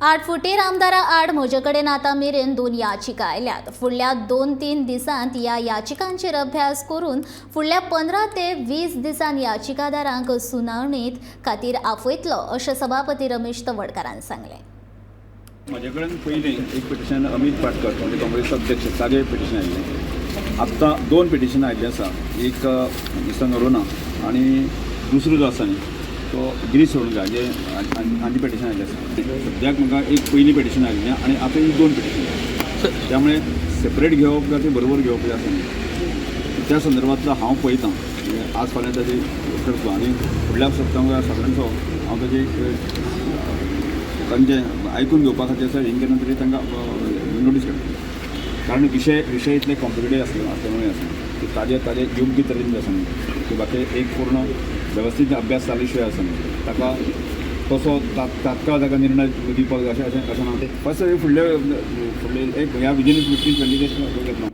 आठ फुटीर आमदारा आड म्हजे कडेन आतां मेरेन 2 याचिका आयल्यात. फुडल्या 2-3 दिसांत ह्या याचिकांचेर अभ्यास करून फुडल्या 15 ते 20 दिसांत याचिकादारांक सुनावणीत खातीर आपयतलो अशें सभापती रमेश तवडकारान सांगलें. म्हजे कडेन पयलीं एक पिटिशन अमीत पाटकर म्हणजे काँग्रेसचो अध्यक्ष ताजें पिटिशन आयिल्लें. आत्तां 2 पिटिशनां आयिल्लीं आसा. एक मिस्टर नरोना आनी दुसरो जो आसा न्ही तो गिरीश चोडणकर हाजे हांची पिटिशन आयिल्लें आसा. सद्याक म्हाका एक पयलीं पिटिशन आयिल्लें आनी आतां ही 2 पिटिशन, त्यामुळे सेपरेट घेवप काय ते बरोबर घेवप हें आसा न्ही त्या संदर्भांतलो हांव पळयतां. म्हणजे आज फाल्यां ताजी करतलो आनी फुडल्या सप्तकाक सादारणसो हांव ताजी तांचें आयकून घेवपा खातीर सर हें केन्ना तरी तांकां नोटीस काडटा. कारण विशय इतले कॉम्प्लिकेटेड आसले आसल्यामुळे आसा की ताजे ताजे योग्य तरेन जे आसा न्ही की बाकी एक पूर्ण वेवस्थीत अभ्यास जाले शिवाय आसा न्ही ताका तसो तात्काळ ताका निर्णय दिवपाक जाय अशें अशें अशें ना. फर्स्ट फुडले फुडले एक ह्या विदीन 15-20 दीस घेतलो.